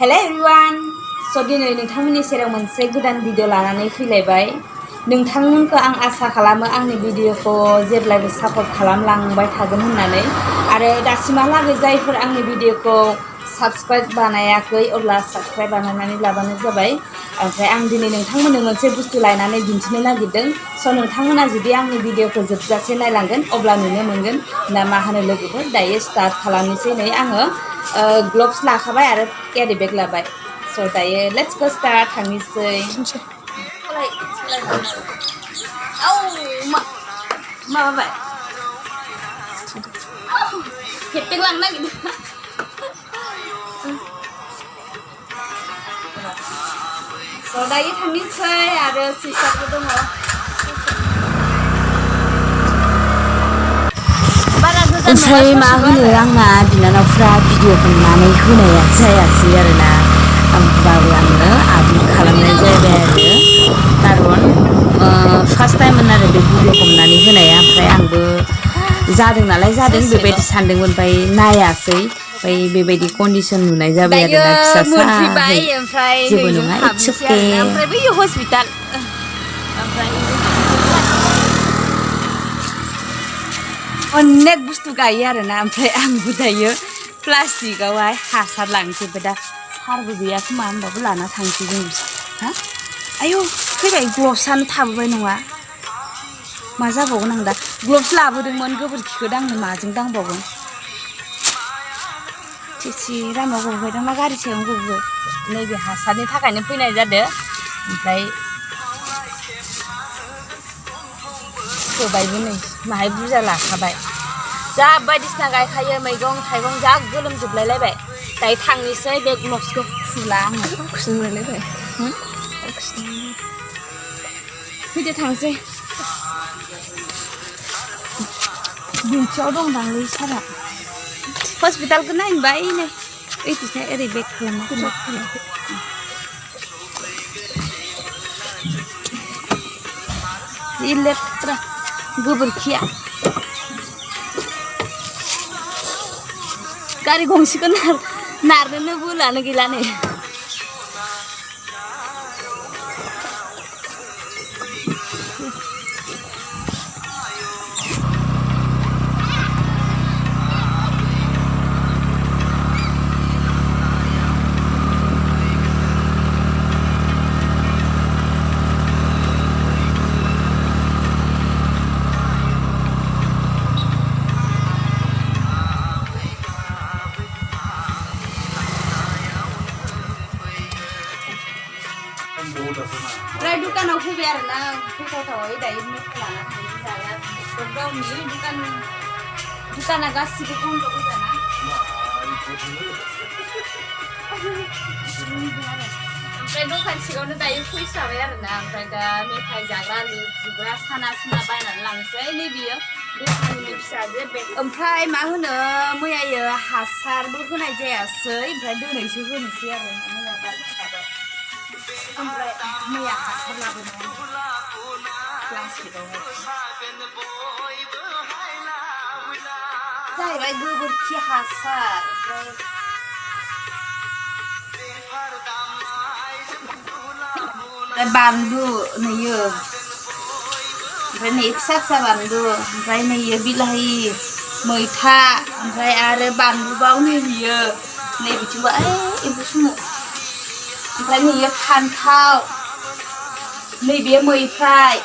Hello everyone. So दिनै नोंथांमोननि सेराव मोनसे गोदान भिडिअ लानानै फैलायबाय। नोंथांमोनखौ आं आसा खालामो आंनि भिडिअखौ जेब्लायबो सापर्ट खालामलांबाय थागोन होननानै आरो दासिमहालागै जायफोर आंनि भिडिअखौ साबस्क्राइब बानायाखै अब्ला साबस्क्राइब बानायनानै लाबानो जाबाय। ओमफ्राय आं दिनै नोंथांमोननो मोनसे बुस्थु लायनानै दिन्थिनो नागिरदों। स' नोंथांमोना जुदि आंनि भिडिअखौ जोबजासे नायलांगोन अब्ला नुनो मोनगोन ना मा होनो लोगोफोर। दायो स्टार्ट खालामनोसै। नै आङो ग्लभ्स लाखाबाय आरो केरि बेग लाबाय। स' दायो लेट्स गो स्टार्ट थांनोसै। माबाबाय खेबथें लांनो नागिरदों। स' दायो थांनोसै आरो सिस्टारबो दङ। ओमफ्राय मा होनो आंना बिनानावफ्रा भिडिअ खालामनानै होनाया जायासै आरोना। होमबाबो आङो आपल'ड खालामनाय जाबाय आरो कारन फार्स्ट टाइममोन आरो बे भिडिअ खालामनानै होनाया। ओमफ्राय आंबो जादों नालाय जादों बेबायदि सानदोंमोन। ओमफ्राय नायासै। ओमफ्राय बेबायदि कन्डिसन नुनाय जाबाय आरोना फिसा साहै। जेबो नङा इट्स अके। ओमफ्राय बै हस्पिटाल ओमफ्राय अनेक बुस्थु गायो आरोना। ओमफ्राय आंबो दायो प्लास्टिकआवहाय हासार लांसै। दा सारबो गैया खोमा होमबाबो लाना थांसै जों। हा आयौ फैबाय ग्लभ्सआनो थाबोबाय नङा मा जाबावगोन आं दा। ग्लभ्स लाबोदोंमोन गोबोरखिखौ दांनो माजों दांबावगोन। थिसि लामायाव गबोबायदां ना गारि सायावनो गबोबाय। नैबे हासारनि थाखायनो फैनाय जादों। ओमफ्राय होबायबो नै माहाय बुरजा लाखाबाय। जा बायदिसिना गायखायो मैगं थाइगं जा गोलोमजोबलायलायबाय। दायो थांनोसै बे ग्लभ्सखौ फुला आङो। खुसुनलायलायबाय फैदो थांसै। दिन्थियाव दं दांलै सारा। हस्पिटालखौ नायनो बायनो ओइथिंजाय ओरै बेक खालामना जि लेथ्रा गोबोरखिया। गारि गंसेखौ नारनोनो बोलानो गैला नै। ओमफ्राय दुकानाव फैबाय आरोना फैथावथावै दायो मेथाइ लाना थांसै। दाया गावनि दुकाना गासिबो बन्द गोजाना। ओमफ्राय दखान सिङावनो दायो फैसाबाय आरोना। ओमफ्राय दा मेथाइ जाग्रा लुग्रा साना सुना बायनानै लांसै। नै बियो दखाननि फिसाजो बेग। ओमफ्राय मा होनो मैयायो हासारबो होनाय जायासै। ओमफ्राय दिनैसो होनोसै आरो ओमफ्राय मैया हासार लाबोनाया प्लास्टिकआवहाय जाहैबाय गोबोरखि हासार। ओमफ्राय बानलु नैयो। ओमफ्राय नै फिसा फिसा बानलु। ओमफ्राय नैयो बिलाहि मैथा। ओमफ्राय आरो बानलुबाव नै बियो नै बिथिंबो एम्फौ सुमु। ओमफ्राय नैयो फान्थाव नैबे मैफ्राय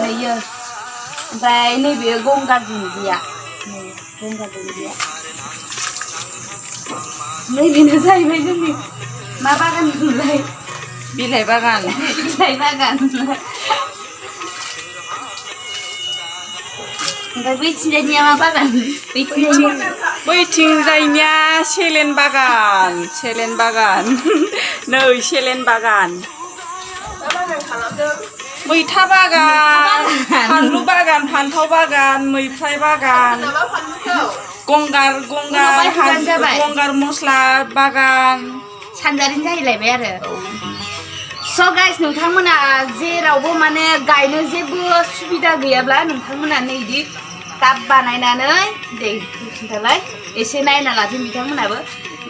नैयो। ओमफ्राय नैबे गंगार दुन्दिया गंगार दुन्दिया। नैबेनो जाहैबाय जोंनि मा बागान होनोमोनलाय बिलाइ बागान। बिलाइ बागान। ओमफ्राय बैथिंजायनिया मा बागान? बैथिंजायनिया सेलेन बागान। सेलेन बागान नै सेलेन बागान। मैथा बागान फानलु बागान फान्थाव बागान मैफ्राय बागान गंगार मस्ला बागान सानजारिन जाहैलायबाय आरो। स' गाइस नोंथांमोना जेरावबो माने गायनो जेबो सुबिदा गैयाब्ला नोंथांमोना नै बिदि टाब बानायनानै दै खिन्थालाय एसे नायना लाथों बिथांमोनाबो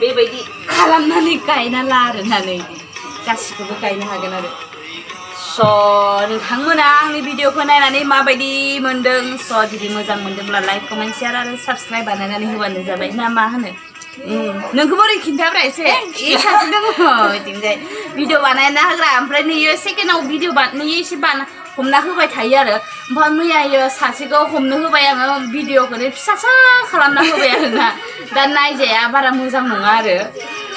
बेबायदि खालामनानै गायना ला आरोना नै गासिखौबो गायनो हागोन आरो स' नोंथांमोना आंनि भिडिअखौ नायनानै माबायदि मोन्दों स' जुदि मोजां मोन्दोंब्ला लाइक कमेन्ट शेयार आरो साबस्क्राइब बानायनानै होबानो जाबाय ना मा होनो नोंखौ बोरै खिन्थाब्रा एसे सासे दङ बिथिंजाय भिडिअ बानायना होग्रा ओमफ्राय नैयो सेकेन्डआव भिडिअ नैयो एसे हमना होबाय थायो आरो ओमफ्राय मैयायो सासेखौ हमनो होबाय आङो भिडिअखौनो फिसा खालामना होबाय आरोना दा नायजाया बारा मोजां नङा आरो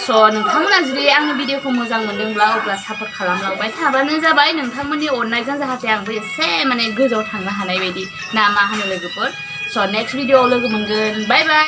स' नोंथांमोना जुदि आंनि भिडिअखौ मोजां मोन्दोंब्ला अब्ला सापर्ट खालामलांबाय थाबानो जाबाय नोंथांमोननि अननायजों जाहाथे आंबो एसे माने गोजौआव थांनो हानाय बायदि ना मा होनो लोगोफोर स' नेक्स्ट भिडिअआव लोगो मोनगोन बाय बाय